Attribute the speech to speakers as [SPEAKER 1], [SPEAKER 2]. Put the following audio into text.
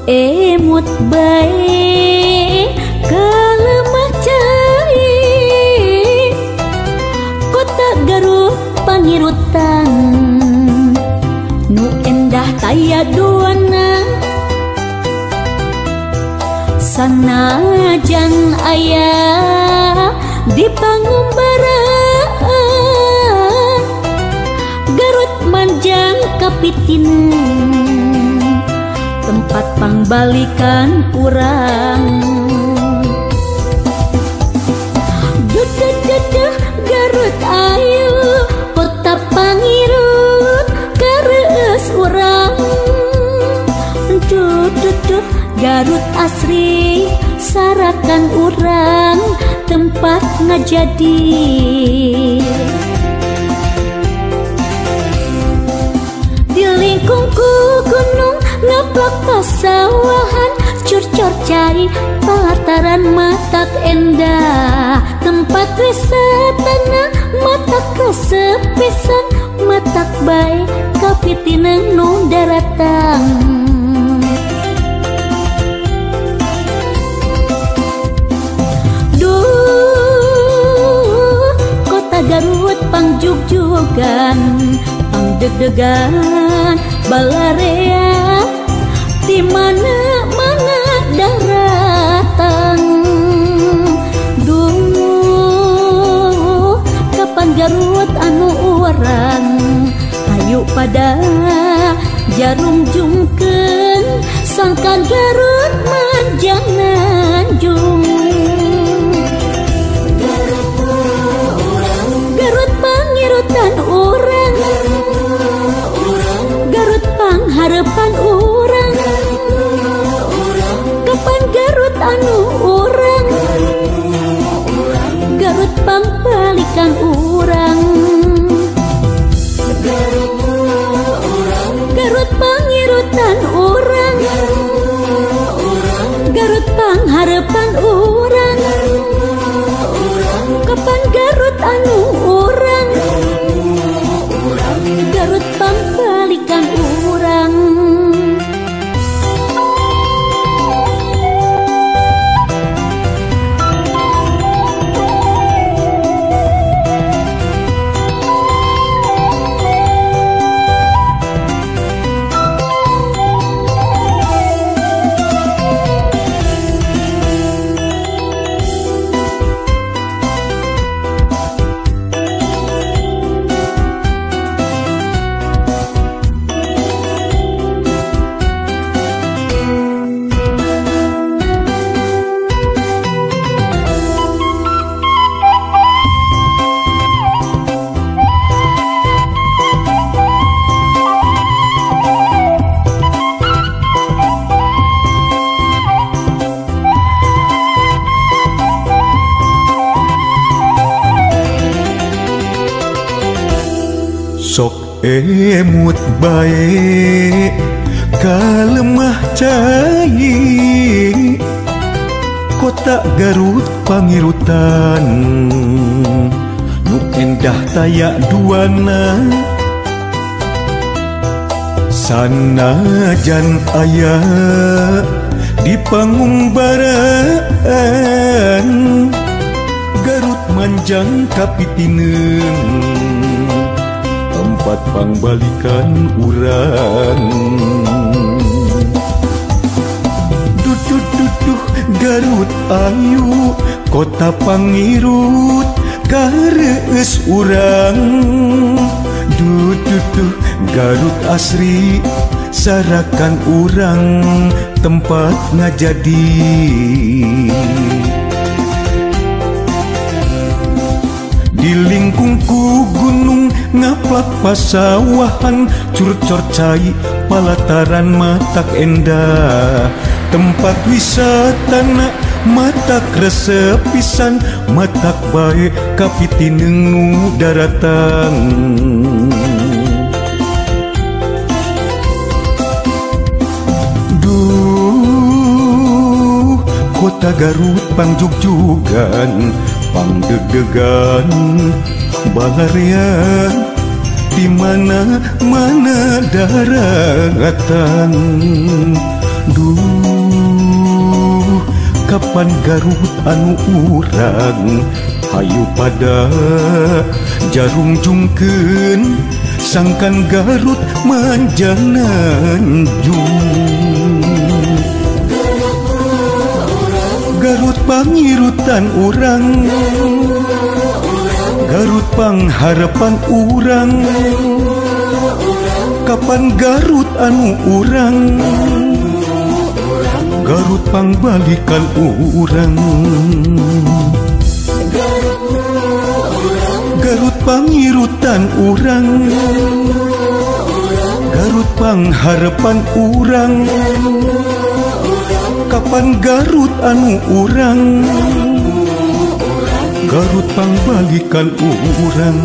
[SPEAKER 1] emut bae kalemah cai kota Garut pangirutan nu endah taya duana sanajan aya di pangumbaraan Garut manjang kapitineng tempat pangbalikan urang. Duh Garut ayu kota pangirut kareus urang. Duh Garut asri sarakan urang tempat ngajadi. Di lingkungku gunung ngaplak pasawahan curcor cai pelataran matak endah tempat wisatana matak kesepisan matak bae kapitineng nu daratang. Duh kota Garut pangjugjugan pangdeg-degan balarea di mana-mana daratan. Duh kapan Garut anu urang hayu pada jarum jungkeun sangkan Garut manjang nanjung. Garut pangirutan urang, Garut pangharepan urang, kapan Garut anu urang, Garut pangpalikan urang. Garut pangirutan urang, Garut pangharepan urang, kapan Garut anu urang, Garut pangpalikan urang.
[SPEAKER 2] Sok emut bae kalemah cai kota Garut pangirutan nu endah taya duana sanajan aya di pangumbaraan Garut manjang kapitineng tempat pangbalikan urang. Duh Garut ayu kota pangirut kareus urang. Duh Garut asri sarakan urang tempat ngajadi. Di lingkungku gunung ngaplak pasawahan curcor cai palataran matak endah tempat wisatana matak resepisan matak bae kapitineng nu daratan. Duh kota Garut pangjugjugan pangdeg-degan balarea di mana-mana daratan. Duh kapan Garut anu urang hayu pada jarungjungkeun sangkan Garut manjananjung. Garut pangirutan urang, Garut pangharapan urang, kapan Garut anu urang, Garut pangbalikan urang. Garut pangirutan urang, Garut pangharapan urang, kapan Garut anu urang, Garut pangbalikan urang.